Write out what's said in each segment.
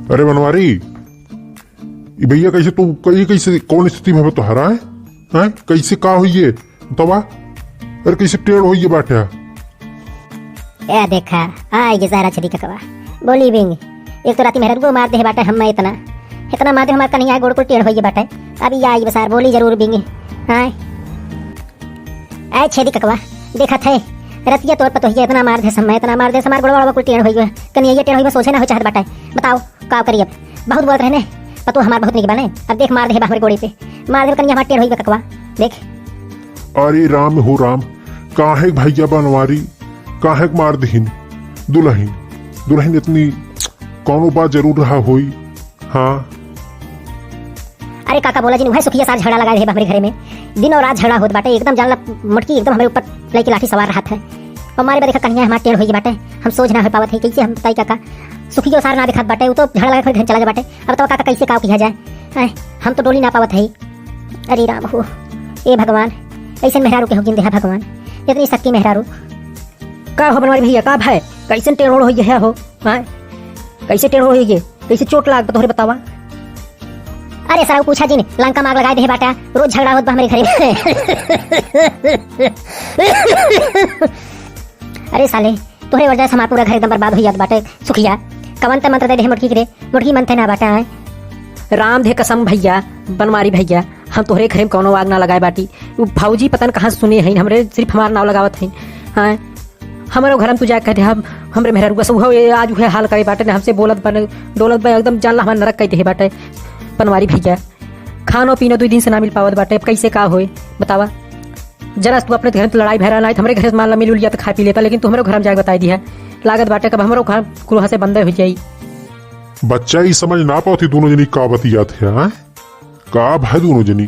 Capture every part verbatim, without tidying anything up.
अरे बनवारी, ई भइया कइसे तू, ई कइसे, कौन स्थिति में हवे तोहरा, हैं? हैं? कइसे का होइए? बतावा। अरे कइसे टेढ़ होइए बाटे? ए देखा, आइ गे सारा छेदी ककवा। बोली बिंग। एक तो राती मेहररुओ मार देहे बाटे हम्मे इतना। इतना मार दे हमार कन्हैया गोड़ कुल टेढ़ होइए बाटे। अब ई आइ गे सार बोली जरूर बिंग। हैं? ए छेदी ककवा, देखत है, रतिया तोर पतोहिया इतना मार दे समय, इतना मार दे हमार गोड़वा, गोड़वा कुल टेढ़ होइए। कन्हैया टेढ़ होइए, सोचे ना हो चाहत बाटे। बताओ, का करी अब? बहुत बोलत रहे ने, पतोह हमार बहुत निक बने। अब देख, मार दे बा हमरे गोड़ी पे, मार दे कन्हैया हमार टेढ़ होइए ककवा। देख। अरे राम हो राम, काहे भइया बनवारी, काहे के मार दिहिन? दुलहिन, दुलहिन इतनी कौनो बात जरूर रहा होई। हाँ। अरे काका बोला जिन, उहे सुखिया सार झगड़ा लगाए रहे बा हमरे घरे में। दिन और रात झगड़ा होत बाटे, एकदम जान ला मोटकी एकदम हमरे ऊपर लइके लाठी सवार रहत है। और मारे बा देखा कन्हैया हमार टेढ़ होइए बाटे, हम सोझ ना हो पावत है, कइसे हम बताई काका? सुखियो सार ना देखात बाटे, उ तो झगड़ा लगा के घर चला गए बाटे। अब तो काका कइसे काव किया जाए? हैं, हम तो डोली ना पावत है। अरे राम हो, ए भगवान, अइसन मेहरारू के हो जिन देहा भगवान, इतनी शक्ति मेहरारू। का हो बनवारी भइया, का भय? कइसन टेढ़ होइए हो? हाँ? कइसे टेढ़ होइए? कइसे चोट लाग तोहरे बतावा? अरे सारा पूछा जिन, लंका में आग लगाए देहे बाटा, रोज झगड़ा होत बा हमरे घरे में। अरे साले, तोहरे वजह से हमार पूरा घर एकदम बर्बाद हो जात बाटे। सुखिया, कवन ते मंत्र दे देहे मोटकी के रे? मोटकी मनते ना बाटा है। राम दे कसम भइया, बनवारी भइया, हम तोहरे घरे में कौनो आग ना लगाए बाटी। उ भौजी पता न कहाँ से सुने हैं, हमरे सिर्फ हमार नाव लगावत हैं। हाँ, हमरो घर में तू जाके कह दे, हम, हमरे मेहररुआ से उहो ये आज उहे हाल करे बाटे ने, हमसे बोलत बने, डोलत बने, एकदम जान ला हमार नरक कह दे बाटे। बनवारी भइया, खानो पीनो दुइ दिन से ना मिल पावत बाटे, अब कइसे का होए बतावा? जरा तू अपने घर में तो लड़ाई भरा ना, हमरे घर से मान ला मिल उल जात खा पी लेता, लेकिन तू हमरो घर में जाके बताई दिया। लागत बाटे कब हमरो घर कुल्हा से बंदे हो जाई। बच्चा ई समझ ना पावत ही दोनों जनी का बतियात है, हाँ? का भय दोनों जनी?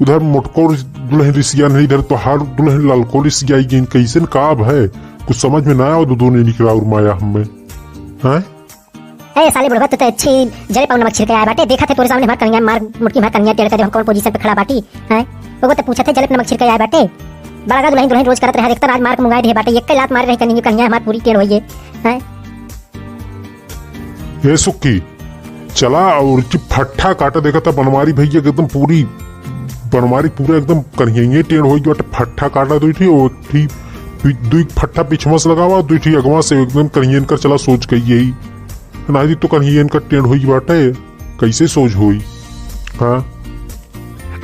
उधर मोटको दुलहिन रिसियान है, इधर तोहार दुलहिन ललको रिसियाई गइन, कइसन का भय? कुछ समझ में ना आवत दोनों जनी के राउर माया हमें, हाँ? ए साले बुढ़वा, तू तो अच्छी जरे पाऊ नमक छिड़के आया बाटे। देखत है तोरे सामने हमार कन्हैया मार, मोटकी हमार कन्हैया टेढ़ कर दे, हम कौन पोजीशन पे खड़ा बाटी, हैं? ओको तो पूछत है, जरे नमक छिड़के आया बाटे। बड़ा का दुलहिन दुलहिन रोज करत रहा, देखता आज मार के मुंगाए दे बाटे, एक लात मारे रही कन्हैया, कन्हैया हमार पूरी टेढ़ होइए, हैं? ए सुक्की, चला और की फट्ठा काटा, देखा था बनवारी भइया के एकदम पूरी, बनवारी पूरा एकदम कन्हैया टेढ़ होइए बाटे, फट्ठा काटा दुइ ठी, और ठी, दुइ फट्ठा पिछवा से लगावा, दुइ ठी अगवा से एकदम कन्हैया कर चला सोच गई यही। नाही तो कन्हैया इनका टेढ़ होई बाटे, कइसे सोझ होई? हाँ?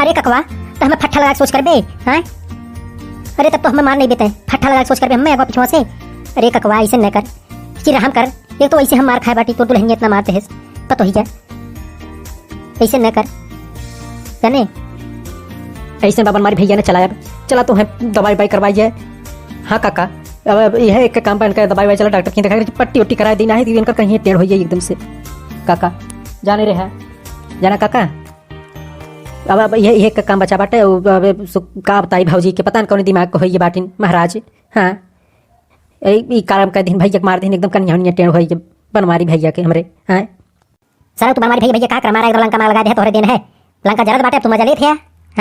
अरे ककवा, त हमें फट्ठा लगा के सोच करबे, हाँ? अरे तब तो हमें मार नहीं बेते, फट्ठा लगा के सोच करबे हमें अगवा पिछवा से। अरे ककवा, अइसे न कर, कि रहम कर। एक तो अइसे हम मार खाए बाटी, तोर दुलहिनिया इतना मार देहेस, पतोहिया। अइसे न कर, जाने? अइसे बा बनवारी भइया ने चला अब, चला तो है दवाई उवाई करवाइए। हाँ काका, अब, अब यह एक काम बा, इनका दवाई वाई चला डॉक्टर के दिखा के पट्टी उट्टी करा दी, नाही तो इनका कहीं टेढ़ होइए एकदम से। काका, जाने रे है, जाना काका? अब, अब यह, यह एक काम बचा बाटे, अब, अब सु-, का बताई भौजी के, पता न कौन दिमाग को होइए बाटिन महाराज। हाँ, ए, ई काम कर दिन भइया के मार दिन एकदम कन्हैया उन्हैया टेढ़ होइए बनवारी भइया के हमरे। हाँ, सारा तू बनवारी भइया, भइया का कर मारा, एकदम लंका मार लगा दे, तोहरे दिन है। लंका जरत बाटे, अब तू मजा लेत है।